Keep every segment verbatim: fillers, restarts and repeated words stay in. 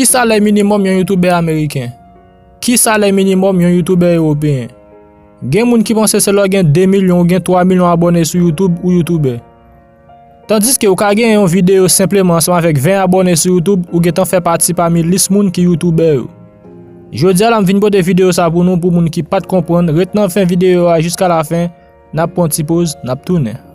Ki salè minimòm yon youtubè ameriken? Ki salè minimòm yon youtubè ewopeyen? Gen moun ki panse se lè w gen de milyon ou gen twa milyon abòne sou YouTube ou youtubè. Tandiske ou ka gen yon videyo senpleman ansanm avèk ven abòne sou YouTube, ou gentan fè pati pami lis moun ki youtubè yo. Jodi a la m vin pote videyo sa pou nou, pou moun ki pa t konprann, ret nan fen videyo a jiska lafen, n ap pran ti poz, n ap tounen.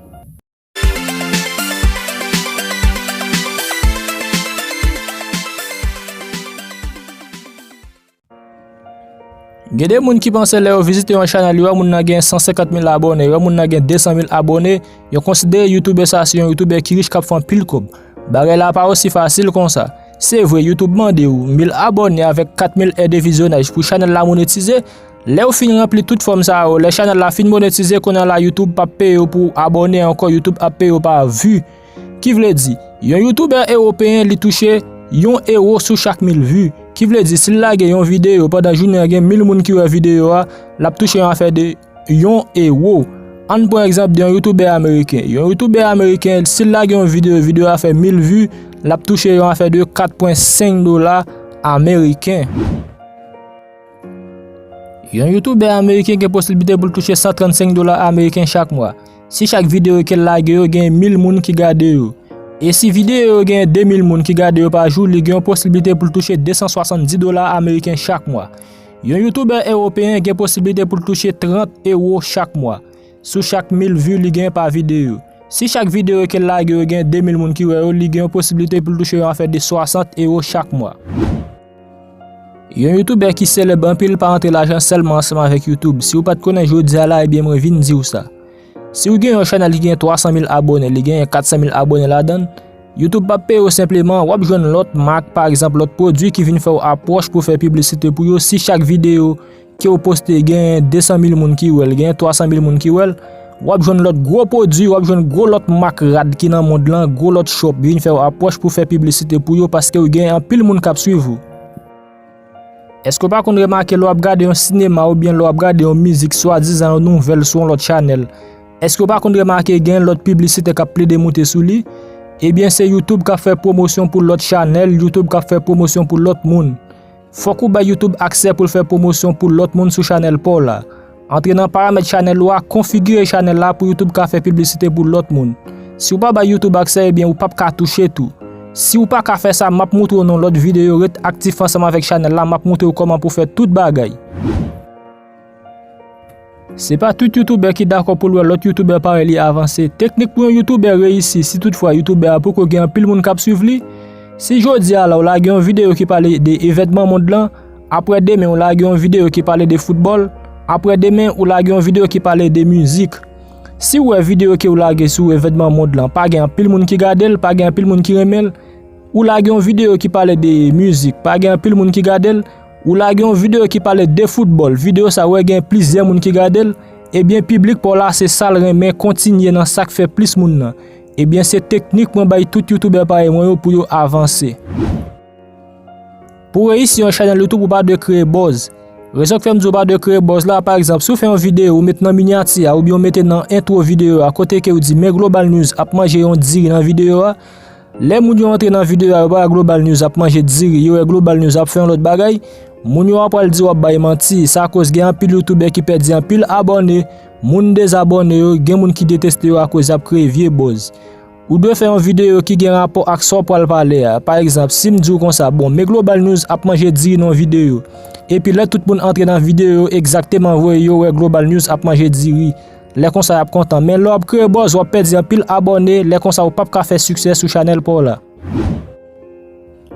Gen de moun ki panse lè yo vizite yon chanèl, yo wè moun nan gen san senkant mil abòne, yo wè moun nan gen de san mil abòne, yo konsidere youtubè sa se yon youtubè ki rich k ap fè anpil kòb. Bagay la pa osi fasil konsa. Se vre, YouTube mande w mil abòne avèk kat mil è de vizyonaj pou chanèl la monetize. Lè w fin ranpli tout fòm sa yo, lè chanèl la fin monetize, kounye a la YouTube p ap peye w pou abòne ankò, YouTube ap peye w pa vi. Ki vle di, yon youtubè ewopeyen li touche yon ewo sou chak mil vi. Ki vle di, si l lage yon videyo pandan jounen an gen mil moun ki wè videyo a, l ap touche yon afè de yon ewo. Ann pran egzanp de yon youtubè ameriken. Yon youtubè ameriken, si l lage yon videyo, videyo a fè mil vi, l ap touche yon afè de kat pwen senk dola ameriken. Yon youtubè ameriken gen posiblite pou l touche san trannsenk dola ameriken chak mwa. Si chak videyo ke l lage yo gen mil moun ki gade yo, e si videyo yo gen de mil moun ki gade yo pa jou, li gen yon posiblite pou l touche de san swasanndis dola ameriken chak mwa. Yon youtubè ewopeyen gen posiblite pou l touche trant ewo chak mwa sou chak mil vi li gen pa videyo. Si chak videyo ke l lage yo gen de mil moun ki wè yo, li gen yon posiblite pou l touche yon afè de swasant ewo chak mwa. Yon youtubè ki selèb anpil pa antre lajan sèlman ansanm avèk YouTube. Si w pa t konnen jodi a la, ebyen mwen vin di w sa. Si w gen yon chanèl ki gen twa san mil abòne, li genyen kat san mil abòne ladan l, YouTube p ap peye w senpleman, w ap jwenn lòt mak, pa egzanp, lòt pwodui ki vin fè w apwòch pou fè piblisite pou yo. Si chak videyo ke w poste genyen de san mil moun ki wè l, genyen twa san mil moun ki wè l, w ap jwenn lòt gwo pwodui, w ap jwenn gwo lòt mak rad ki nan mond lan, gwo lòt shop vin fè w apwòch pou fè piblisite pou yo paske w genyen anpil moun k ap swiv ou. Èske w pa konn remake lè w ap gade yon sinema oubyen lè w ap gade yon mizik, swadizan yon nouvèl sou yon lòt chanèl? Èske w pa konn remake gen lòt piblisite k ap plede moute sou li? Ebyen, se YouTube k ap fè pwomosyon pou lòt chanèl, YouTube k ap fè pwomosyon pou lòt moun. Fòk ou bay YouTube aksè pou l fè pwomosyon pou lòt moun sou chanèl pa w la. Antre nan paramèt chanèl ou a, konfigire chanèl la pou YouTube ka fè piblisite pou lòt moun. Si w pa bay YouTube aksè, ebyen ou p ap ka touche tou. Si w pa ka fè sa, m ap moutre w nan yon lòt videyo, ret aktif ansanm avèk chanèl la, m ap moutre w kòman pou w fè tout bagay. Se pa tout youtubè ki dakò pou l wè lòt youtubè parèy li avanse. Teknik pou yon youtubè reyisi, si toutfwa youtubè a poko gen anpil moun k ap swiv li, si jodi a la w lage yon videyo ki pale de evènman mond lan, apre demen w lage yon videyo ki pale de foutbòl, apre demen ou lage yon videyo ki pale de mizik. Si w wè videyo ke w lage sou evènman mond lan pa gen anpil moun ki gade l, pa gen anpil moun ki renmen l, ou lage yon videyo ki pale de mizik, pa gen anpil moun ki gade l, ou lage yon videyo ki pale de foutbòl, videyo sa wè gen plizyè moun ki gade l, ebyen piblik pa w la se sa l renmen, kontinye nan sa k fè plis moun nan. Ebyen se teknik mwen bay tout youtubè parèy mwen yo pou yo avanse. Pou reyisi yon chanèl YouTube ou pa dwe kreye buzz. Rezon k fè m di w pa dwe kreye buzz la, pa egzanp, si w fè yon videyo ou met nan minyati a oubyen w mete nan entwo videyo a kote ke w di men Global News ap manje yon diri nan videyo a, lè moun yo antre nan videyo a, yo pa wè Global News ap manje diri, yo wè Global News ap fè yon lòt bagay, moun yo a pral di w ap bay manti. Sa koz gen anpil youtubè ki pèdi anpil abòne, moun dezabòne yo, gen moun ki deteste yo akoz y ap kreye vye buzz. Ou dwe fè yon videyo ki gen rapò ak sa w pral pale a. Pa egzanp, si m di w konsa, bon, men Global News ap manje diri nan yon videyo. Epi lè tout moun antre nan videyo yo, egzakteman vre, yo wè Global News ap manje diri. Lè konsa y ap kontan. Men lè w ap kreye buzz, w ap pèdi anpil abòne, lè konsa ou p ap ka fè siksè sou chanèl pa w la.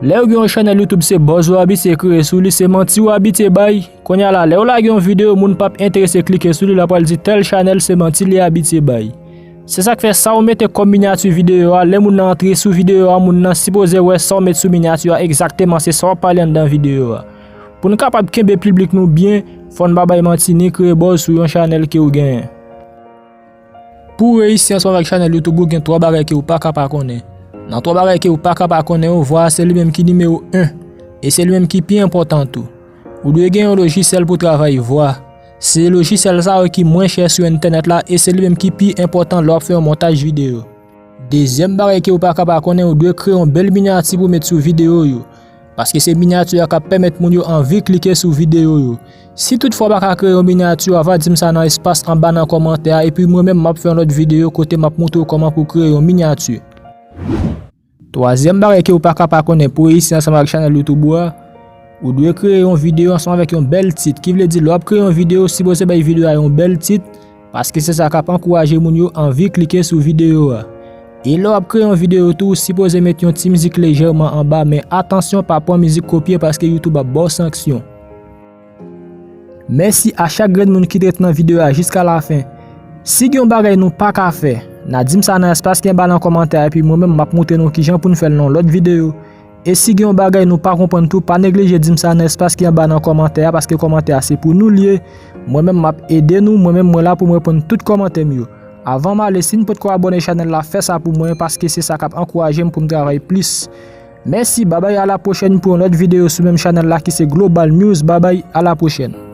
Lè w gen yon chanèl YouTube se buzz ou abitye kreye sou li, se manti ou abitye bay. Kounye a la, lè w lage yon videyo, moun p ap enterese klike sou li, l ap pral di tèl chanèl se manti li abitye bay. Se sa k fè sa w mete kòm minyati videyo a, lè moun nan antre sou videyo a, moun nan sipoze wè sa w met sou minyati a egzakteman, se sa w ap pale anndan videyo a. Pou n kapab kenbe piblik nou byen, fò n pa bay manti ni kreye buzz sou yon chanèl ke w genyen. Pou w reyisi ansanm avèk chanèl YouTube ou, gen twa bagay ke w pa ka pa konnen. Nan twa bagay ke w pa ka pa konnen yo, vwa a se li menm ki nimewo en, e se li menm ki pi enpòtan tou. Ou dwe gen yon lojisyèl pou travay vwa. Se lojisyèl sa yo ki mwen chè sou entènèt la e se li menm ki pi enpòtan lè w ap fè yon montaj videyo. Dezyèm bagay ke w pa ka pa konnen, ou dwe kreye yon bèl minyati pou met sou videyo yo. Paske se minyati a k ap pèmèt moun yo anvi klike sou videyo yo. Si toutfwa w pa ka kreye yon minyati, w ava di m sa nan espas anba nan kòmantè a, epi mwen menm m ap fè yon lòt videyo kote m ap montre w kòman pou w kreye yon minyati. Twazyèm bagay ke w pa ka pa konnen pou reyisi ansanm ak chanèl YouTube ou a, ou dwe kreye yon videyo ansanm avèk yon bèl tit. Ki vle di, lè w ap kreye yon videyo, w sipoze bay videyo a yon bèl tit, paske se sa k ap ankouraje moun yo anvi klike sou videyo a. E lè w ap kreye yon videyo tou, ou sipoze met yon ti mizik lejèman anba, men atansyon, pa pran mizik kopye paske YouTube ap ba w sanksyon. Mèsi a chak grenn moun ki t ret nan videyo a jiska lafen. Si gen yon bagay nou pa ka fè, n a di m sa nan espas ki anba nan kòmantè a, epi mwen menm m ap montre nou kijan pou n fè l nan yon lòt videyo. E si gen yon bagay nou pa konprann tou, pa neglije di m sa nan espas ki anba nan kòmantè a, paske kòmantè a se pou nou l ye. Mwen menm m ap ede nou, mwen menm mwen la pou m reponn tout kòmantè m yo. Avan m ale, si n potko abòne chanèl la, fè sa pou mwen, paske se sa k ap ankouraje m pou m travay plis. Mèsi, babay, a la pwochèn pou yon lòt videyo sou menm chanèl la ki se Global News. Babay, a la pwochèn.